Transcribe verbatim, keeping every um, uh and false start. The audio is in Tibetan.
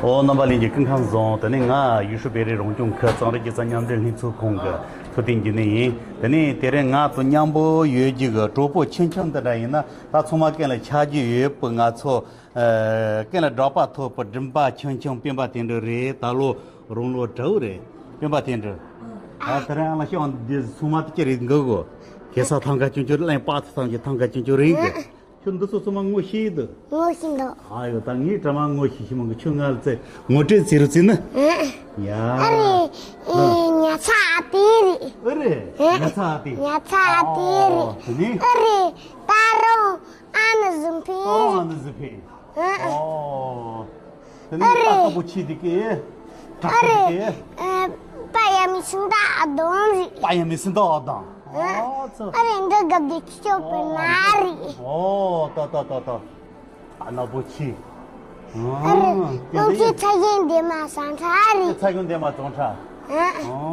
ཨོ། རྣམ་པ་ལྷན་རྒྱས་སྐུ་ཁམས་བཟང་། དེ་ནས་ང་ཡུས་ཧྲུའུ་བོད་རིགས་རང་སྐྱོང་ཁུལ་གཙང་རི་རྒྱལ་ས་མཉམ་འབྲེལ་ལྷན་ཚོགས་ཁང་གི་ཐུབ་བསྟན་འགྱུར་མེད་ཡིན། དེ་ནས་དེ་རིང་ང་དང་མཉམ་པོ་ཡོད་རྒྱུ་གི་གྲོགས་པོ་ཆུང་ཆུང་འདི་འདྲ་ཡིན་ན། ད་ཚང་མ་ཀུན་ལ་ཆ་རྒྱུས་ཡོད་པའི། ང་ཚོ་ཨ་ཀུན་ལ་གྲགས་པ་ཐོབ་པའི་སྒྲིམ་པ་ཆུང་ཆུང་སྤེན་པ་དོན་གྲུབ་རེད། ད་ལོ་རང་ལོ་དྲུག་རེད། སྤེན་པ་དོན་གྲུབ། ཨ་དེ་རིང་ཨ་ལ་ཤོག་འདི་ཚང་མ་དེ་ཅི་རེད་འགི་གོ། ཁེ་ས་ཐང་ག་ཆུང་ཆུང་གླེང་པ་ཐང་གི་ཐང་ག་ཆུང་ཆུང་རེད་གི། ཁྱོད་འདི་ཚོ་ཚང་མ་ངོ་ཤེས་འདུག་ངོ་ཤེས་འདུག་ཨ་ཡོ། ད་ངས་དྲ་མ་ངོ་ཤེས་ཤི་མང་གི། ཁྱོད་ང་ལ་ཚེ་ངོ་སྤྲོད་བྱེད་རོགས་བྱེད་ན། ཡ། ཨ་རེ། ཨ། ཉ་ཚ་ཨ་ཏི་རེད། ཨ་རེ། ཨ། ཉ་ཚ་ཨ་ཏི། ཉ་ཚ་ཨ་ཏི་རེད། ཨོ། དེ་ནི། ཨ་རེ། ད་རུང་ཨ་ནི་གཟུགས་ཕིང་། ད་རུང་ཨ་ནི་གཟུགས་ཕིང་། ཨ། ཨོ། དེ་ནི་ཨ་རེ། ད་ལྟ་བུ་ཆི་དེ་གི། ཨ་རེ། ཨ། པ་ཡ་མི་ཤིང་ད་ཨ་དང་རེད། པ་ཡ་མི་ཤིང་ད་ཨ་དང་། ཨ། ཨོ་ཙི། ཨ་རེ། འདི་ག་བདེ་ཁྱི་ཆོག་པའི་ན་རེད། ཨོ། ད་ད་ད་ད། ཨ་ན་པོ་ཆི། ཨ་རེ། ཨ། དེ་ལོ་ཆི་ཚ་ཡན་དེ་མ་སང་ཁྲ་རེད། ཚ་ཡན་དེ་མ་ཙོང་ཁྲ། ཨ། ཨོ།